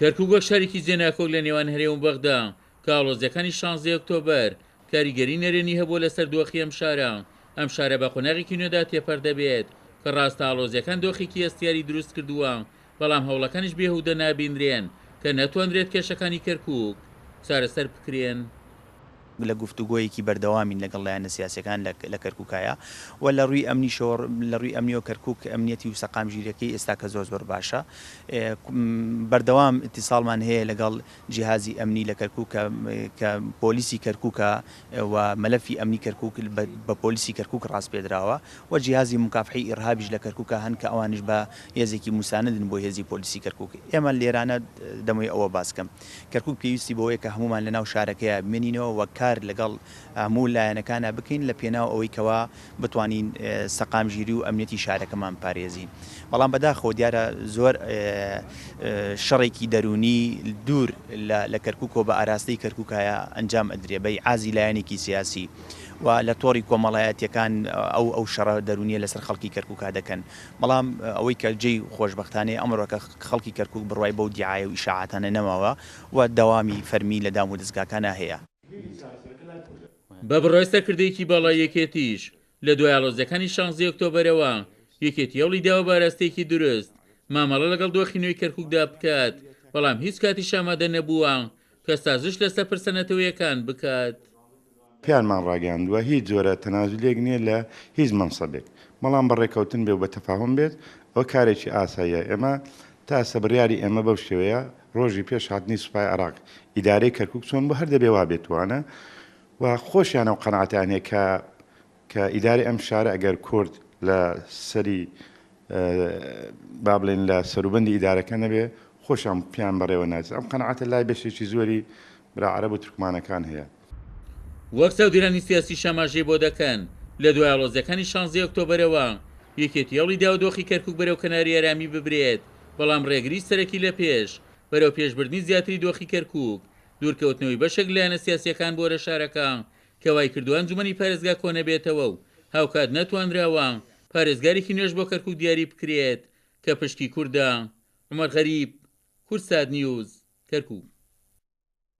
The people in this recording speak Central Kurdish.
کەرکوک وەک شارێکی جێناکۆک لە نێوان هەرێم و بەغدا، کە ئاڵۆزییەکانی شانزەی ئۆکتۆبەر کاریگەری نەرێنی هەبووە لەسەر دۆخی ئەم شارە، ئەم شارە بە قۆناغێکی نوێدا تێپەر دەبێت، کە ڕاستە ئاڵۆزییەکان دۆخێکی هەستیاری دروست کردووە، بەڵام هەوڵەکانیش بێهودە نابینرێن کە نەتوانرێت کێشەکانی کەرکوک چارەسەر بکرێن. لە گفتوگۆیەکی بەردەوامین لەگەڵ لایەنە سیاسیەکان لە کەرکوکایە و لە ڕووی ئەمنیشەوە لە ڕووی ئەمنیەوە کەرکوک ئەمنیەتی و سەقامگیریەکەی ئێستاکە زۆر زۆر باشە بەردەوام ئیتیساڵمان هەیە لەگەڵ جیهازی ئەمنی لە کەرکوک کە کە پۆلیسی کەرکوکە و مەلەفی ئەمنی کەرکوک بە پۆلیسی کەرکوک ڕاسپێدراوە و جیهازی موکافحەی ئیڕهابیش لە کەرکوکا هەن کە ئەوانیش بە هێزێکی موساندن بۆ هێزی پۆلیسی کەرکوک ئێمە لێرانە دەمەوێ ئەوە باس کەم کەرکوک پێویستی بەوەیە کە هەموومان لەناو شارەکەیا بمێنینەوە و کار لەگەڵ هەموو لایەنەکانا بکەین لە پێناو ئەوەی کەوا بتوانین سەقامگیری و ئەمنیەتی شارەکەمان بپارێزین. بەڵام بەداخەوە دیارە زۆر شەڕێکی دەروونی دوور لە کەرکوکەوە بە ئاراستەی کەرکوکایە ئەنجام ئەدرێ بە ئیعازی لایەنێکی سیاسی و لە تۆڕی کۆمەڵایەتیەکان ئەو ئەو شەڕە دەروونیە لەسەر خەڵکی کەرکوکا دەکەن. بەڵام ئەوەی کە جێی خۆشبەختانەیە ئەمڕۆکە خەڵکی کەرکوک بڕوای بەو دیعایە و ئیشاعاتانە نەماوە و دەوامی فەرمی لە دام و دەزگاکانا هەیە. بە بڕوای سەرکردەیەکی باڵای یەکێتیش، لە دوای ئاڵۆزییەکانی شانزەی ئۆکتۆبەرەوە، یەکێتی هەوڵی داوە بە ئاراستەیەکی دروست مامەڵە لەگەڵ دۆخی نوێی کەرکوکدا بکات، بەڵام هیچ کاتیش ئامادە نەبووە کە سازش لەسەر پرسە نەتەوەیەکان بکات. پێیانمان ڕاگەیاندووە هیچ جۆرە تەنازولێک نییە لە هیچ مەنسەبێک، بەڵام بە ڕێکەوتن بێ و بە تەفاهوم بێت ئەوە کارێکی ئاساییە، ئێمە تا ئێستا بڕیاری ئێمە بەو شێوەیە، ڕۆژی پێش هاتنی سوپای عێراق ئیدارەی کەرکوک چۆن بوو هەر دەبێ وا بێت وانە و خۆشیان ئەو قەناعەتەیان هەیە کە کە ئیدارەی ئەم شارە ئەگەر کورد لە سەری با بڵێین لە سەروبەندی ئیدارەکە نەبێ خۆشیان پێیان بەڕێوە ناچێت ئەم قەناعەتە لای بەشێکی زۆری برا عەرەب و تورکمانەکان هەیە. وەک چاودێرانی سیاسیش ئاماژەی بۆ دەکەن، لە دوای ئاڵۆزییەکانی شانزەی ئۆکتۆبەرەوە، یەکێتی هەوڵی داوە دۆخی کەرکوک بەرەو کەناری ئارامی ببرێت، بەڵام ڕێگری سەرەکی لە پێش بەرەو پێشبردنی زیاتری دۆخی کەرکوک، دوورکەوتنەوەی بەشێک لە لایەنە سیاسییەکان بووە لە شارەکە، کە وایکردووە ئەنجومەنی پارێزگا کۆنەبێتەوە و هاوکات نەتوانراوە پارێزگارێکی نوێش بۆ کەرکوک دیاری بکرێت کە پشکی کوردە. عومەر غەریب، کوردسات نیوز، کەرکوک.